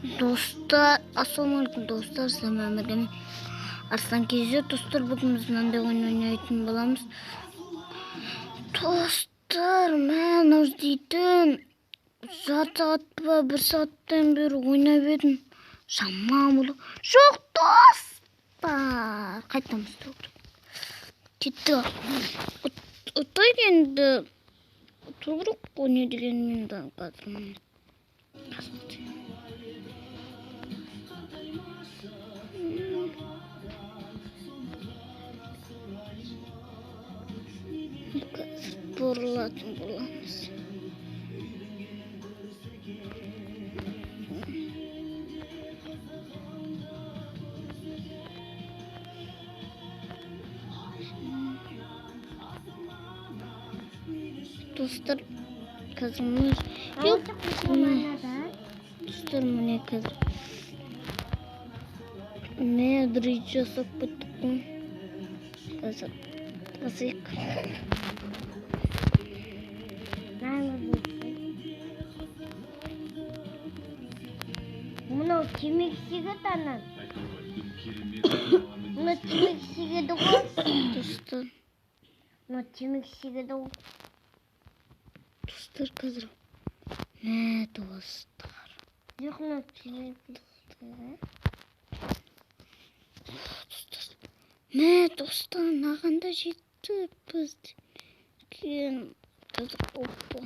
Достар, ассалаумағалейкум, достар, сіздермен бірге мен, Арыстан KZ. Достар, бүгін біз мынандай ойын ойнайтын боламыз. Достар, мен дейтін жарты сағат па, бір сағаттан бері ойнап едім. Жаман болды. Жоқ, достар, қайтамыз. Кетті. Ұтайық енді. Ұту керек қой, не дегенмен де қазір. Қазір бұрылатын боламыз. Достар, қазір Жоқ, достар, міне қазір. Мә, дрейд жасап кеттік қой. Қазір басайық. Мынау темекі шегеді анан. Мынау темекі шегеді ғой. Достар, Мынау темекі шегеді ғой. достар, қазір. Мә, достар. Жоқ, мынау темекі шегеді. Достар. Мә, достар, мынаған да жеттік біз. Кейін қазір, опа.